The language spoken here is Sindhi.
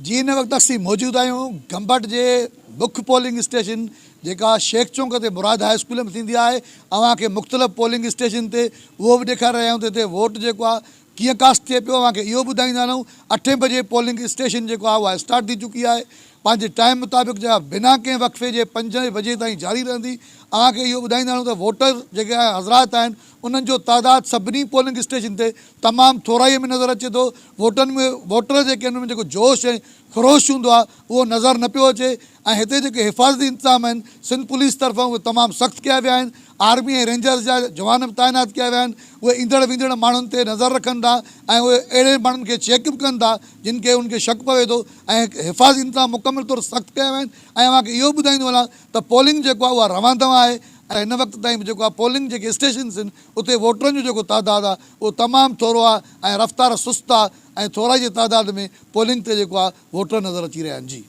جي هن وقت اسين موجود آهيون گمبٽ جي مک پولنگ اسٽيشن جيڪا شيخ چونڪ تي مراد هاء اسڪول ۾ ٿيندي آهي. اوهان کي مختلف پولنگ اسٽيشن تي اهو به ڏيکاري رهيا آهيون ته هتي ووٽ جيڪو آهي ڪيئن ڪاسٽ ٿئي پيو. اوهان کي اهو ٻڌائيندا هلون اٺين بجي پولنگ اسٽيشن جيڪو آهي اها اسٽارٽ ٿي چڪي آهي پنهنجي ٽائيم مطابق جيڪا بنا ڪنهن وقفي جي پنجين بجي تائين جاري رهندي. اوهان کي اهو ٻڌائيندا هلون ته ووٽر جيڪي حضرات آهن انهن جو تعداد سڀني پولنگ اسٽيشن تي تمام ٿورائي ۾ نظر اچي ٿو. ووٽن ۾ ووٽر جيڪي آهن انهن ۾ جيڪو جوش ۽ خروش هوندو آهي اهو نظر نه پيو اچي ۽ هتي جيڪي حفاظتي انتظام آهن سنڌ پوليس طرفان اهي تمام سخت ڪيا ويا آهن. آرمي ۽ رينجرز جا جوان به تعينات ڪيا ويا آهن اهي ايندڙ ويندڙ ماڻهن تي نظر رکن ٿا ۽ اهي اهڙي ماڻهن کي چيڪ به ڪن ٿا جن کي انهن کي شڪ پوي ٿو ۽ حفاظتي انتظام مڪمل طور سخت ڪيا ويا آهن ۽ اوهان کي اهو به ٻڌائيندو هلان ته پولنگ جيڪو آهي اها روان دوان آهي ۽ هن وقت تائين به جيڪو آهي پولنگ جيڪي اسٽيشنز آهن اتي ووٽرن جو جيڪو تعداد آهي اهو تمام ٿورو آهي ۽ رفتار سست آهي ۽ ٿورائي جي تعداد ۾ پولنگ تي جيڪو آهي ووٽر نظر اچي رهيا آهن جي.